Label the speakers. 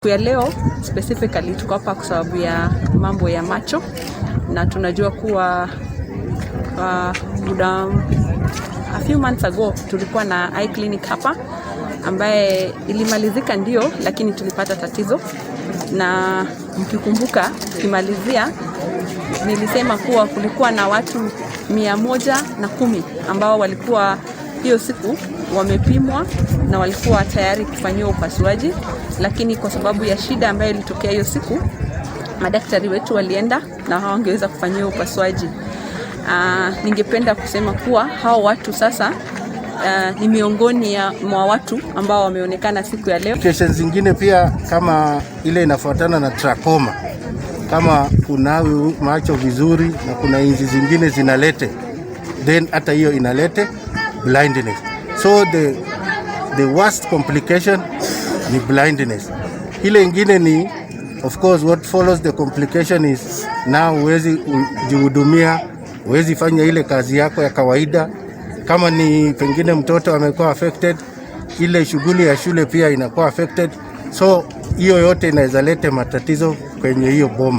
Speaker 1: Siku ya leo specifically tuko hapa kwa sababu ya mambo ya macho, na tunajua kuwa muda a few months ago tulikuwa na eye clinic hapa ambaye ilimalizika ndio, lakini tulipata tatizo, na mkikumbuka, tukimalizia nilisema kuwa kulikuwa na watu 110 ambao walikuwa hiyo siku wamepimwa na walikuwa tayari kufanyiwa upasuaji, lakini kwa sababu ya shida ambayo ilitokea hiyo siku, madaktari wetu walienda na hawangeweza kufanyiwa upasuaji. Ningependa kusema kuwa hao watu sasa ni miongoni mwa watu ambao wameonekana siku ya leo.
Speaker 2: Complications zingine pia kama ile inafuatana na trachoma, kama hunawi macho vizuri na kuna inzi zingine zinalete, then hata hiyo inalete blindness. So the worst complication ni blindness. Ile ingine ni, of course, what follows the complication is now huwezi jihudumia, huwezi fanya ile kazi yako ya kawaida. Kama ni pengine mtoto amekuwa affected, ile shughuli ya shule pia inakuwa affected, so hiyo yote inaweza lete matatizo kwenye hiyo boma.